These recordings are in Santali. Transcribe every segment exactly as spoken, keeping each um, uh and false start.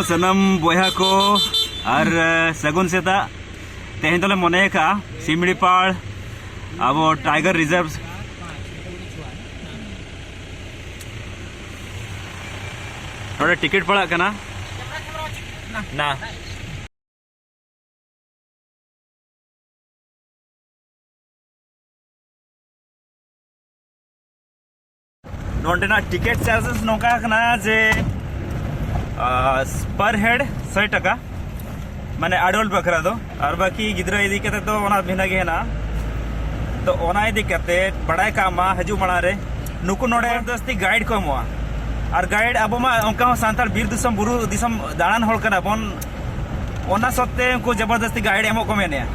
ᱥᱟᱱᱟᱢ ᱵᱚᱭᱦᱟ ᱠᱚ ᱟᱨ ᱥᱟᱹᱜᱩᱱ ᱥᱮᱛᱟᱜ᱾ ᱛᱮᱦᱮᱧ ᱫᱚᱞᱮ ᱢᱚᱱᱮ ᱟᱠᱟᱫᱼᱟ ᱥᱤᱢᱲᱤᱯᱟᱲ ᱟᱵᱚ ᱴᱟᱭᱜᱟᱨ ᱨᱤᱡᱟᱨᱵᱷ ᱱᱚᱰᱮ ᱴᱤᱠᱤᱴ ᱯᱟᱲᱟᱜ ᱠᱟᱱᱟ᱾ ᱱᱟ᱾ ᱱᱚᱸᱰᱮᱱᱟᱜ ᱴᱤᱠᱤᱴ ᱪᱟᱨᱡᱮᱥ ᱱᱚᱝᱠᱟ ᱠᱟᱱᱟ ᱡᱮ ᱯᱟᱨ ᱦᱮᱰ ᱥᱚᱭ ᱴᱟᱠᱟ, ᱢᱟᱱᱮ ᱟᱰᱚᱞᱴ ᱵᱟᱠᱷᱨᱟ ᱫᱚ᱾ ᱟᱨ ᱵᱟᱹᱠᱤ ᱜᱤᱫᱽᱨᱟᱹ ᱤᱫᱤ ᱠᱟᱛᱮ ᱫᱚ ᱚᱱᱟ ᱵᱷᱤᱱᱟᱹ ᱜᱮ ᱦᱮᱱᱟᱜᱼᱟ᱾ ᱛᱚ ᱚᱱᱟ ᱤᱫᱤ ᱠᱟᱛᱮ ᱵᱟᱲᱟᱭ ᱠᱟᱜ ᱢᱟ ᱦᱤᱡᱩᱜ ᱢᱟᱲᱟᱝ ᱨᱮ, ᱱᱩᱠᱩ ᱱᱚᱰᱮ ᱡᱟᱹᱥᱛᱤ ᱜᱟᱭᱤᱰ ᱠᱚ ᱮᱢᱚᱜᱼᱟ᱾ ᱟᱨ ᱜᱟᱭᱤᱰ ᱟᱵᱚ ᱢᱟ ᱚᱱᱠᱟ ᱦᱚᱸ ᱥᱟᱱᱛᱟᱲ ᱵᱤᱨ ᱫᱤᱥᱚᱢ ᱵᱩᱨᱩ ᱫᱤᱥᱚᱢ ᱫᱟᱬᱟᱱ ᱦᱚᱲ ᱠᱟᱱᱟ ᱵᱚᱱ, ᱚᱱᱟ ᱥᱚᱛᱛᱮ ᱩᱱᱠᱩ ᱡᱚᱵᱚᱨᱫᱚᱥᱛᱤ ᱜᱟᱭᱤᱰ ᱮᱢᱚᱜ ᱠᱚ ᱢᱮᱱᱮᱜᱼᱟ᱾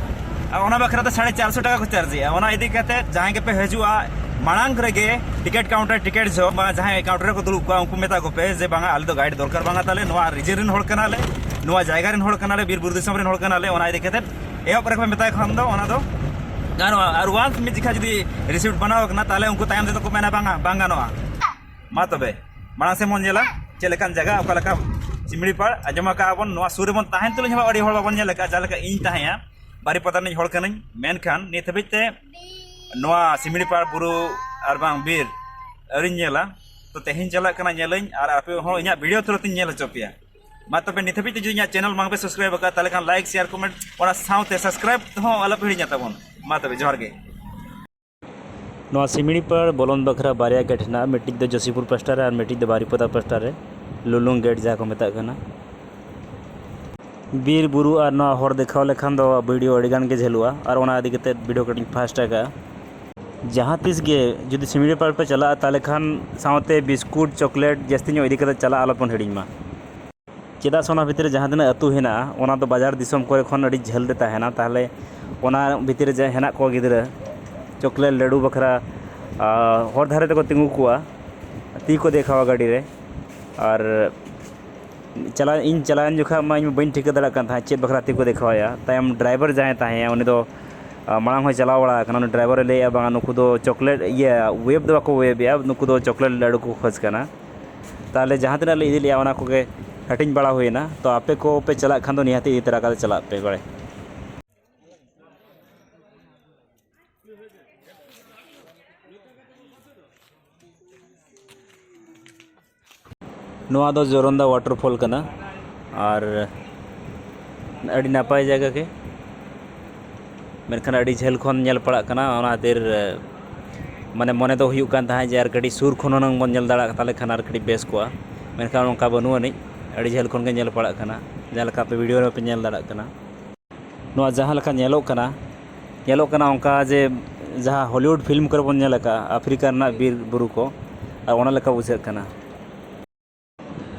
ᱟᱨ ᱚᱱᱟ ᱵᱟᱠᱷᱨᱟ ᱛᱮ ᱥᱟᱲᱮ ᱪᱟᱨᱥᱚ ᱴᱟᱠᱟ ᱠᱚ ᱪᱟᱨᱡᱽ ᱮᱜᱼᱟ᱾ ᱚᱱᱟ ᱤᱫᱤ ᱠᱟᱛᱮ ᱡᱟᱦᱟᱸᱭ ᱜᱮᱯᱮ ᱦᱤᱡᱩᱜᱼᱟ, ᱢᱟᱲᱟᱝ ᱨᱮᱜᱮ ᱴᱤᱠᱤᱴ ᱠᱟᱣᱩᱱᱴᱟᱨ ᱴᱤᱠᱤᱴ ᱡᱚᱦᱚᱜ ᱢᱟ ᱡᱟᱦᱟᱸᱭ ᱠᱟᱣᱩᱱᱴᱟᱨ ᱨᱮᱠᱚ ᱫᱩᱲᱩᱵ ᱠᱚᱜᱼᱟ, ᱩᱱᱠᱩ ᱢᱮᱛᱟ ᱠᱚᱯᱮ ᱡᱮ, "ᱵᱟᱝᱟ, ᱟᱞᱮ ᱫᱚ ᱜᱟᱭᱤᱰ ᱫᱚᱨᱠᱟᱨ ᱵᱟᱝᱟ ᱛᱟᱞᱮ, ᱱᱚᱣᱟ ᱨᱤᱡᱮᱱ ᱨᱮᱱ ᱦᱚᱲ ᱠᱟᱱᱟᱞᱮ, ᱱᱚᱣᱟ ᱡᱟᱭᱜᱟ ᱨᱮᱱ ᱦᱚᱲ ᱠᱟᱱᱟᱞᱮ, ᱵᱤᱨ ᱵᱩᱨᱩ ᱫᱤᱥᱚᱢ ᱨᱮᱱ ᱦᱚᱲ ᱠᱟᱱᱟᱞᱮ", ᱚᱱᱟ ᱤᱫᱤ ᱠᱟᱛᱮ ᱮᱦᱚᱵ ᱨᱮᱠᱚ ᱢᱮᱛᱟᱭ ᱠᱷᱟᱱ ᱫᱚ ᱚᱱᱟ ᱫᱚ ᱜᱟᱱᱚᱜᱼᱟ᱾ ᱟᱨ ᱣᱟᱱᱥ ᱢᱤᱫ ᱡᱚᱠᱷᱟ ᱡᱩᱫᱤ ᱨᱤᱥᱤᱯᱴ ᱵᱮᱱᱟᱣ ᱟᱠᱟᱱᱟ, ᱛᱟᱦᱚᱞᱮ ᱩᱱᱠᱩ ᱛᱟᱭᱚᱢ ᱛᱮᱫᱚ ᱠᱚ ᱢᱮᱱᱟ, "ᱵᱟᱝᱟ, ᱵᱟᱝ ᱜᱟᱱᱚᱜᱼᱟ᱾" ᱢᱟ ᱛᱚᱵᱮ, ᱢᱟᱲᱟᱝ ᱥᱮᱫ ᱵᱚᱱ ᱧᱮᱞᱟ ᱪᱮᱫ ᱞᱮᱠᱟᱱ ᱡᱟᱭᱜᱟ, ᱚᱠᱟ ᱞᱮᱠᱟ ᱥᱤᱢᱲᱤ ᱯᱟᱲ᱾ ᱟᱸᱡᱚᱢ ᱟᱠᱟᱫᱼᱟ ᱵᱚᱱ, ᱱᱚᱣᱟ ᱥᱩᱨ ᱨᱮᱵᱚᱱ ᱛᱟᱦᱮᱱ ᱛᱩᱞᱩᱡ ᱦᱚᱸ ᱟᱹᱰᱤ ᱦᱚᱲ ᱵᱟᱵᱚᱱ ᱧᱮᱞ ᱟᱠᱟᱫᱼᱟ᱾ ᱡᱟᱦᱟᱸ ᱞᱮᱠᱟ ᱤᱧ ᱛᱟᱦᱮᱸᱭᱟ, ᱵᱟᱨᱤᱯᱟᱫᱟ ᱨᱤᱱᱤᱡ ᱦᱚᱲ ᱠᱟᱹᱱᱟᱹᱧ, ᱢᱮᱱᱠᱷᱟᱱ ᱱᱤᱛ ᱦᱟᱹᱵᱤᱡ ᱛᱮ ᱱᱚᱣᱟ ᱥᱤᱢᱲᱤ ᱯᱟᱲ ᱵᱩᱨᱩ ᱟᱨ ᱵᱟᱝ ᱵᱤᱨ ᱟᱹᱣᱨᱤᱧ ᱧᱮᱞᱟ᱾ ᱛᱚ ᱛᱮᱦᱮᱧ ᱪᱟᱞᱟᱜ ᱠᱟᱱᱟ ᱧᱮᱞᱟᱹᱧ, ᱟᱨ ᱟᱯᱮ ᱦᱚᱸ ᱤᱧᱟᱹᱜ ᱵᱷᱤᱰᱤᱭᱳ ᱛᱷᱨᱩ ᱛᱤᱧ ᱧᱮᱞ ᱦᱚᱪᱚ ᱯᱮᱭᱟ᱾ ᱢᱟ ᱛᱚᱵᱮ, ᱱᱤᱛ ᱦᱟᱹᱵᱤᱡ ᱛᱮ ᱡᱩᱫᱤ ᱤᱧᱟᱹᱜ ᱪᱮᱱᱮᱞ ᱵᱟᱝ ᱯᱮ ᱥᱟᱵᱥᱠᱨᱟᱭᱤᱵ ᱟᱠᱟᱫ, ᱛᱟᱦᱚᱞᱮ ᱠᱷᱟᱱ ᱞᱟᱭᱤᱠ, ᱥᱮᱭᱟᱨ, ᱠᱚᱢᱮᱱᱴ, ᱚᱱᱟ ᱥᱟᱶᱛᱮ ᱥᱟᱵᱥᱠᱨᱟᱭᱤᱵ ᱦᱚᱸ ᱟᱞᱚ ᱯᱮ ᱦᱤᱲᱤᱧᱟ ᱛᱟᱵᱚᱱ᱾ ᱢᱟ ᱛᱚᱵᱮ, ᱡᱚᱦᱟᱨ ᱜᱮ᱾ ᱱᱚᱣᱟ ᱥᱤᱢᱲᱤ ᱯᱟᱲ ᱵᱚᱞᱚᱱ ᱵᱟᱠᱷᱨᱟ ᱵᱟᱨᱭᱟ ᱜᱮᱴ ᱦᱮᱱᱟᱜᱼᱟ, ᱢᱤᱫᱴᱤᱡ ᱫᱚ ᱡᱳᱥᱤᱯᱩᱨ ᱯᱟᱥᱴᱟ ᱨᱮ ᱟᱨ ᱢᱤᱫᱴᱤᱡ ᱫᱚ ᱵᱟᱨᱤᱯᱟᱫᱟ ᱯᱟᱥᱴᱟ ᱨᱮ, ᱞᱩᱞᱩᱝ ᱜᱮᱴ ᱡᱟᱦᱟᱸ ᱠᱚ ᱢᱮᱛᱟᱜ ᱠᱟᱱᱟ᱾ ᱵᱤᱨ ᱵᱩᱨᱩ ᱟᱨ ᱱᱚᱣᱟ ᱦᱚᱨ ᱫᱮᱠᱷᱟᱣ ᱞᱮᱠᱷᱟᱱ ᱫᱚ ᱵᱷᱤᱰᱤᱭᱳ ᱟᱹᱰᱤ ᱜᱟᱱ ᱜᱮ ᱡᱷᱟᱹᱞᱩᱜᱼᱟ, ᱟᱨ ᱚᱱᱟ ᱤᱫᱤ ᱠᱟᱛᱮ ᱵᱷᱤᱰᱤᱭᱳ ᱠᱟᱹᱴᱤᱡ ᱯᱷᱟᱥᱴ ᱟᱠᱟᱜᱼᱟ᱾ ᱡᱟᱦᱟᱸ ᱛᱤᱥ ᱜᱮ ᱡᱩᱫᱤ ᱥᱤᱢᱲᱤ ᱯᱟᱲ ᱯᱮ ᱪᱟᱞᱟᱜᱼᱟ, ᱛᱟᱦᱚᱞᱮ ᱠᱷᱟᱱ ᱥᱟᱶᱛᱮ ᱵᱤᱥᱠᱩᱴ, ᱪᱚᱠᱞᱮᱴ ᱡᱟᱹᱥᱛᱤ ᱧᱚᱜ ᱤᱫᱤ ᱠᱟᱛᱮ ᱪᱟᱞᱟᱜ ᱟᱞᱚ ᱵᱚᱱ ᱦᱤᱲᱤᱧ ᱢᱟ᱾ ᱪᱮᱫᱟᱜ ᱥᱮ ᱚᱱᱟ ᱵᱷᱤᱛᱨᱤ ᱨᱮ ᱡᱟᱦᱟᱸ ᱛᱤᱱᱟᱹᱜ ᱟᱹᱛᱩ ᱦᱮᱱᱟᱜᱼᱟ, ᱚᱱᱟ ᱫᱚ ᱵᱟᱡᱟᱨ ᱫᱤᱥᱚᱢ ᱠᱚᱨᱮ ᱠᱷᱚᱱ ᱟᱹᱰᱤ ᱡᱷᱟᱹᱞ ᱨᱮ ᱛᱟᱦᱮᱱᱟ᱾ ᱛᱟᱦᱚᱞᱮ ᱚᱱᱟ ᱵᱷᱤᱛᱨᱤ ᱨᱮ ᱡᱟᱦᱟᱸᱭ ᱦᱮᱱᱟᱜ ᱠᱚᱣᱟ ᱜᱤᱫᱽᱨᱟᱹ, ᱪᱚᱠᱞᱮᱴ ᱞᱟᱹᱰᱩ ᱵᱟᱠᱷᱨᱟ, ᱟᱨ ᱦᱚᱨ ᱫᱷᱟᱨᱮ ᱛᱮᱠᱚ ᱛᱤᱸᱜᱩ ᱠᱚᱣᱟ, ᱛᱤ ᱠᱚ ᱫᱮᱠᱷᱟᱣᱟ ᱜᱟᱹᱰᱤ ᱨᱮ᱾ ᱟᱨ ᱪᱟᱞᱟᱣ, ᱤᱧ ᱪᱟᱞᱟᱣᱮᱱ ᱡᱚᱠᱷᱟᱡ ᱢᱟ ᱤᱧ ᱢᱟ ᱵᱟᱹᱧ ᱴᱷᱤᱠᱟᱹ ᱫᱟᱲᱮᱭᱟᱜ ᱠᱟᱱ ᱛᱟᱦᱮᱸᱫ ᱪᱮᱫ ᱵᱟᱠᱷᱨᱟ ᱛᱤ ᱠᱚ ᱫᱮᱠᱷᱟᱣᱟᱭᱟ᱾ ᱛᱟᱭᱚᱢ ᱰᱨᱟᱭᱵᱷᱟᱨ ᱡᱟᱦᱟᱸᱭ ᱛᱟᱦᱮᱸᱭᱟ, ᱩᱱᱤ ᱫᱚ, ᱟᱨ ᱢᱟᱲᱟᱝ ᱦᱚᱸᱭ ᱪᱟᱞᱟᱣ ᱵᱟᱲᱟ ᱟᱠᱟᱱᱟ᱾ ᱩᱱᱤ ᱰᱨᱟᱭᱵᱷᱟᱨᱮ ᱞᱟᱹᱭᱮᱫᱼᱟ, "ᱵᱟᱝᱟ, ᱱᱩᱠᱩ ᱫᱚ ᱪᱚᱠᱞᱮᱴ, ᱤᱭᱟᱹ, ᱣᱮᱵᱷ ᱫᱚ ᱵᱟᱠᱚ ᱣᱮᱵᱷ ᱮᱫᱼᱟ, ᱱᱩᱠᱩ ᱫᱚ ᱪᱚᱠᱞᱮᱴ ᱞᱟᱹᱰᱩ ᱠᱚ ᱠᱷᱚᱡᱽ ᱠᱟᱱᱟ᱾" ᱛᱟᱦᱚᱞᱮ ᱡᱟᱦᱟᱸ ᱛᱤᱱᱟᱹᱜ ᱞᱮ ᱤᱫᱤ ᱞᱮᱜᱼᱟ, ᱚᱱᱟ ᱠᱚᱜᱮ ᱦᱟᱹᱴᱤᱧ ᱵᱟᱲᱟ ᱦᱩᱭᱮᱱᱟ᱾ ᱛᱚ ᱟᱯᱮ ᱠᱚ ᱯᱮ ᱪᱟᱞᱟᱜ ᱠᱷᱟᱱ ᱫᱚ ᱱᱤᱦᱟᱹᱛ ᱤᱫᱤ ᱛᱚᱨᱟ ᱠᱟᱛᱮ ᱪᱟᱞᱟᱜ ᱯᱮ ᱵᱟᱲᱮ᱾ ᱱᱚᱣᱟ ᱫᱚ ᱡᱚᱨᱚᱱᱫᱟ waterfall ᱠᱟᱱᱟ ᱟᱨ ᱟᱹᱰᱤ ᱱᱟᱯᱟᱭ ᱡᱟᱭᱜᱟ ᱜᱮ, ᱢᱮᱱᱠᱷᱟᱱ ᱟᱹᱰᱤ ᱡᱷᱟᱹᱞ ᱠᱷᱚᱱ ᱧᱮᱞ ᱯᱟᱲᱟᱜ ᱠᱟᱱᱟ᱾ ᱚᱱᱟ ᱠᱷᱟᱹᱛᱤᱨ ᱢᱟᱱᱮ ᱢᱚᱱᱮ ᱫᱚ ᱦᱩᱭᱩᱜ ᱠᱟᱱ ᱛᱟᱦᱮᱸᱫ ᱡᱮ ᱟᱨ ᱠᱟᱹᱴᱤᱡ ᱥᱩᱨ ᱠᱷᱚᱱ ᱦᱩᱱᱟᱹᱝ ᱵᱚᱱ ᱧᱮᱞ ᱫᱟᱲᱮᱭᱟᱜ ᱛᱟᱦᱚᱞᱮ ᱠᱷᱟᱱ ᱟᱨ ᱠᱟᱹᱴᱤᱡ ᱵᱮᱥ ᱠᱚᱜᱼᱟ, ᱢᱮᱱᱠᱷᱟᱱ ᱚᱱᱠᱟ ᱵᱟᱹᱱᱩᱜ ᱟᱹᱱᱤᱡ᱾ ᱟᱹᱰᱤ ᱡᱷᱟᱹᱞ ᱠᱷᱚᱱ ᱜᱮ ᱧᱮᱞ ᱯᱟᱲᱟᱜ ᱠᱟᱱᱟ, ᱡᱟᱦᱟᱸ ᱞᱮᱠᱟ ᱟᱯᱮ video ᱨᱮᱯᱮ ᱧᱮᱞ ᱫᱟᱲᱮᱭᱟᱜ ᱠᱟᱱᱟ᱾ ᱱᱚᱣᱟ ᱡᱟᱦᱟᱸ ᱞᱮᱠᱟ ᱧᱮᱞᱚᱜ ᱠᱟᱱᱟ, ᱧᱮᱞᱚᱜ ᱠᱟᱱᱟ ᱚᱱᱠᱟ ᱡᱮ ᱡᱟᱦᱟᱸ Hollywood film ᱠᱚᱨᱮ ᱵᱚᱱ ᱧᱮᱞ ᱟᱠᱟᱫᱼᱟ ᱟᱯᱷᱨᱤᱠᱟ ᱨᱮᱱᱟᱜ ᱵᱤᱨ ᱵᱩᱨᱩ ᱠᱚ, ᱟᱨ ᱚᱱᱟ ᱞᱮᱠᱟ ᱵᱩᱡᱷᱟᱹᱜ ᱠᱟᱱᱟ᱾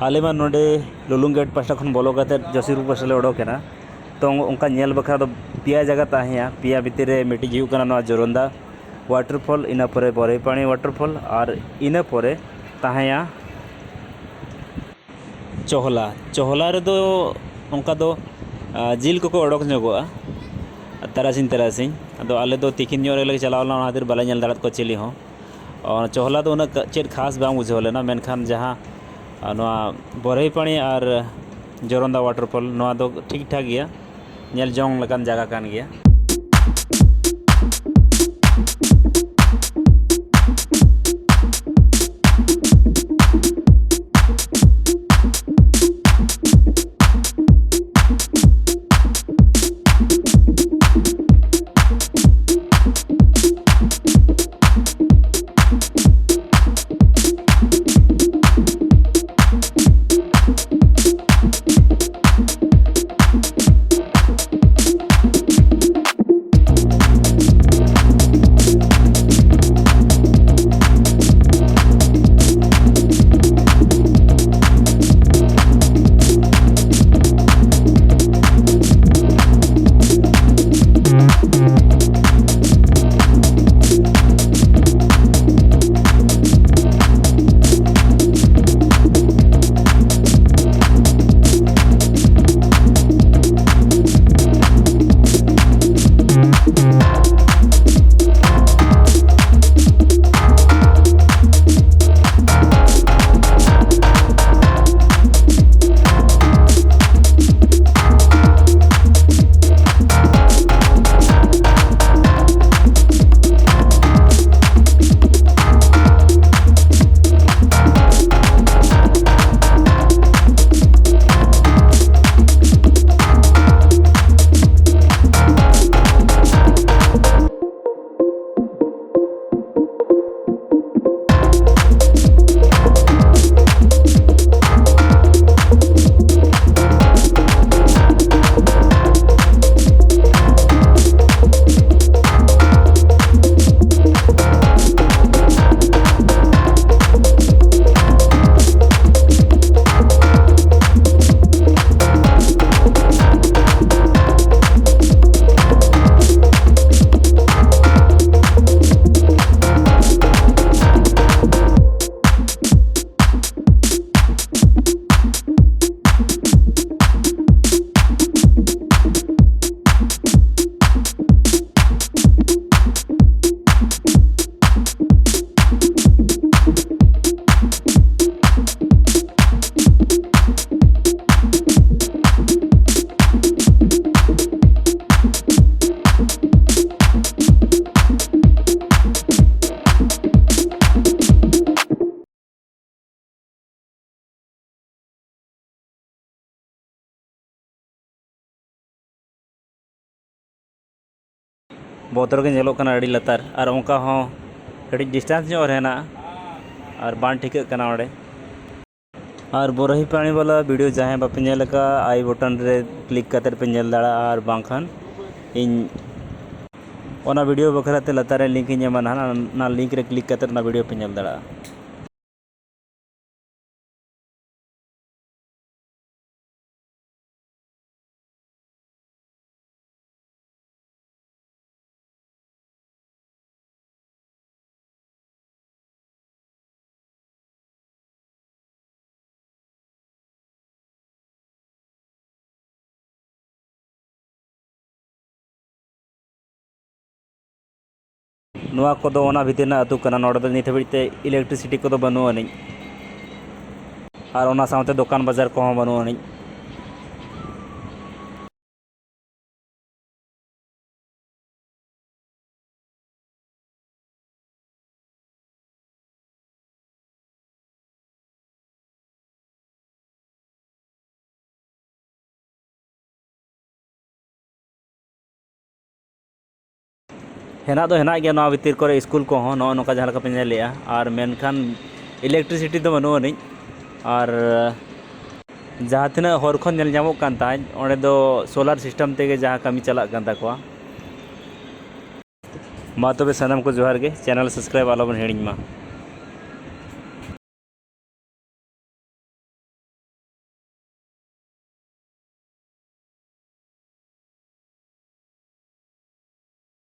ᱟᱞᱮ ᱢᱟ ᱱᱚᱰᱮ ᱞᱩᱞᱩᱝ ᱜᱮᱴ ᱯᱟᱥᱴᱟ ᱠᱷᱚᱱ ᱵᱚᱞᱚ ᱠᱟᱛᱮ ᱡᱚᱥᱤᱯᱩᱨ ᱯᱟᱥᱴᱟ ᱞᱮ ᱚᱰᱚᱠ ᱮᱱᱟ᱾ ᱛᱚ ᱚᱱᱠᱟ ᱧᱮᱞ ᱵᱟᱠᱷᱨᱟ ᱫᱚ ᱯᱮᱭᱟ ᱡᱟᱭᱜᱟ ᱛᱟᱦᱮᱸᱭᱟ᱾ ᱯᱮᱭᱟ ᱵᱷᱤᱛᱤᱨ ᱨᱮ ᱢᱤᱫᱴᱤᱡ ᱦᱩᱭᱩᱜ ᱠᱟᱱᱟ ᱱᱚᱣᱟ ᱡᱚᱨᱚᱱᱫᱟ waterfall, ᱤᱱᱟᱹ ᱯᱚᱨᱮ ᱵᱚᱨᱦᱤᱯᱟᱱᱤ waterfall, ᱟᱨ ᱤᱱᱟᱹ ᱯᱚᱨᱮ ᱛᱟᱦᱮᱸᱭᱟ ᱪᱚᱦᱞᱟ᱾ ᱪᱚᱦᱞᱟ ᱨᱮᱫᱚ ᱚᱱᱠᱟ ᱫᱚ, ᱟ, ᱡᱤᱞ ᱠᱚᱠᱚ ᱚᱰᱚᱠ ᱧᱚᱜᱚᱜᱼᱟ ᱛᱟᱨᱟᱥᱤᱧ ᱛᱟᱨᱟᱥᱤᱧ᱾ ᱟᱫᱚ ᱟᱞᱮ ᱫᱚ ᱛᱤᱠᱤᱱ ᱧᱚᱜ ᱨᱮᱞᱮ ᱪᱟᱞᱟᱣ ᱞᱮᱱᱟ, ᱚᱱᱟ ᱠᱷᱟᱹᱛᱤᱨ ᱵᱟᱞᱮ ᱧᱮᱞ ᱫᱟᱲᱮᱭᱟᱫ ᱠᱚᱣᱟ ᱪᱤᱞᱤ ᱦᱚᱸ᱾ ᱚ, ᱪᱚᱦᱞᱟ ᱫᱚ ᱩᱱᱟᱹᱜ ᱪᱮᱫ ᱠᱷᱟᱥ ᱵᱟᱝ ᱵᱩᱡᱷᱟᱹᱣ ᱞᱮᱱᱟ, ᱢᱮᱱᱠᱷᱟᱱ ᱡᱟᱦᱟᱸ, ᱟ, ᱱᱚᱣᱟ ᱵᱚᱨᱦᱤᱯᱟᱱᱤ ᱟᱨ ᱡᱚᱨᱚᱱᱫᱟ waterfall, ᱱᱚᱣᱟ ᱫᱚ ᱴᱷᱤᱠ ᱴᱷᱟᱠ ᱜᱮᱭᱟ, ᱧᱮᱞ ᱡᱚᱝ ᱞᱮᱠᱟᱱ ᱡᱟᱭᱜᱟ ᱠᱟᱱ ᱜᱮᱭᱟ᱾ ᱵᱚᱛᱚᱨ ᱜᱮ ᱧᱮᱞᱚᱜ ᱠᱟᱱᱟ ᱟᱹᱰᱤ ᱞᱟᱛᱟᱨ, ᱟᱨ ᱚᱱᱠᱟ ᱦᱚᱸ ᱠᱟᱹᱴᱤᱡ distance ᱧᱚᱜ ᱨᱮ ᱦᱮᱱᱟᱜᱼᱟ, ᱟᱨ ᱵᱟᱝ ᱴᱷᱤᱠᱟᱹᱜ ᱠᱟᱱᱟ ᱚᱸᱰᱮ᱾ ᱟᱨ ᱵᱳᱨᱟᱦᱤ ᱯᱟᱱᱤ ᱵᱟᱞᱟ video ᱡᱟᱦᱟᱸᱭ ᱵᱟᱯᱮ ᱧᱮᱞ ᱟᱠᱟᱫᱼᱟ, I button ᱨᱮ click ᱠᱟᱛᱮᱫ ᱯᱮ ᱧᱮᱞ ᱫᱟᱲᱮᱭᱟᱜᱼᱟ, ᱟᱨ ᱵᱟᱝᱠᱷᱟᱱ ᱤᱧ ᱚᱱᱟ video ᱵᱟᱠᱷᱨᱟ ᱛᱮ ᱞᱟᱛᱟᱨ ᱨᱮ link ᱤᱧ ᱮᱢᱟ ᱱᱟᱦᱟᱜ, ᱚᱱᱟ link ᱨᱮ click ᱠᱟᱛᱮᱫ ᱚᱱᱟ video ᱯᱮ ᱧᱮᱞ ᱫᱟᱲᱮᱭᱟᱜᱼᱟ᱾ ᱱᱚᱣᱟ ᱠᱚᱫᱚ ᱚᱱᱟ ᱵᱷᱤᱛᱤᱨ ᱨᱮᱱᱟᱜ ᱟᱹᱛᱩ ᱠᱟᱱᱟ᱾ ᱱᱚᱰᱮ ᱫᱚ ᱱᱤᱛ ᱦᱟᱹᱵᱤᱡ ᱛᱮ electricity ᱠᱚᱫᱚ ᱵᱟᱹᱱᱩᱜ ᱟᱹᱱᱤᱡ, ᱟᱨ ᱚᱱᱟ ᱥᱟᱶᱛᱮ ᱫᱚᱠᱟᱱ ᱵᱟᱡᱟᱨ ᱠᱚᱦᱚᱸ ᱵᱟᱹᱱᱩᱜ ᱟᱹᱱᱤᱡ᱾ ᱦᱮᱱᱟᱜ ᱫᱚ ᱦᱮᱱᱟᱜ ᱜᱮᱭᱟ ᱱᱚᱣᱟ ᱵᱷᱤᱛᱤᱨ ᱠᱚᱨᱮ ᱥᱠᱩᱞ ᱠᱚᱦᱚᱸ, ᱱᱚᱜᱼᱚ ᱱᱚᱝᱠᱟ ᱡᱟᱦᱟᱸ ᱞᱮᱠᱟ ᱯᱮ ᱧᱮᱞᱮᱜᱼᱟ, ᱟᱨ ᱢᱮᱱᱠᱷᱟᱱ electricity ᱫᱚ ᱵᱟᱹᱱᱩᱜ ᱟᱹᱱᱤᱡ᱾ ᱟᱨ ᱡᱟᱦᱟᱸ ᱛᱤᱱᱟᱹᱜ ᱦᱚᱨ ᱠᱷᱚᱱ ᱧᱮᱞ ᱧᱟᱢᱚᱜ ᱠᱟᱱ ᱛᱟᱦᱮᱸᱫ, ᱚᱸᱰᱮ ᱫᱚ solar system ᱛᱮᱜᱮ ᱡᱟᱦᱟᱸ ᱠᱟᱹᱢᱤ ᱪᱟᱞᱟᱜ ᱠᱟᱱ ᱛᱟᱠᱚᱣᱟ᱾ ᱢᱟ ᱛᱚᱵᱮ ᱥᱟᱱᱟᱢ ᱠᱚ ᱡᱚᱦᱟᱨ ᱜᱮ, channel subscribe ᱟᱞᱚᱵᱚᱱ ᱦᱤᱲᱤᱧ ᱢᱟ᱾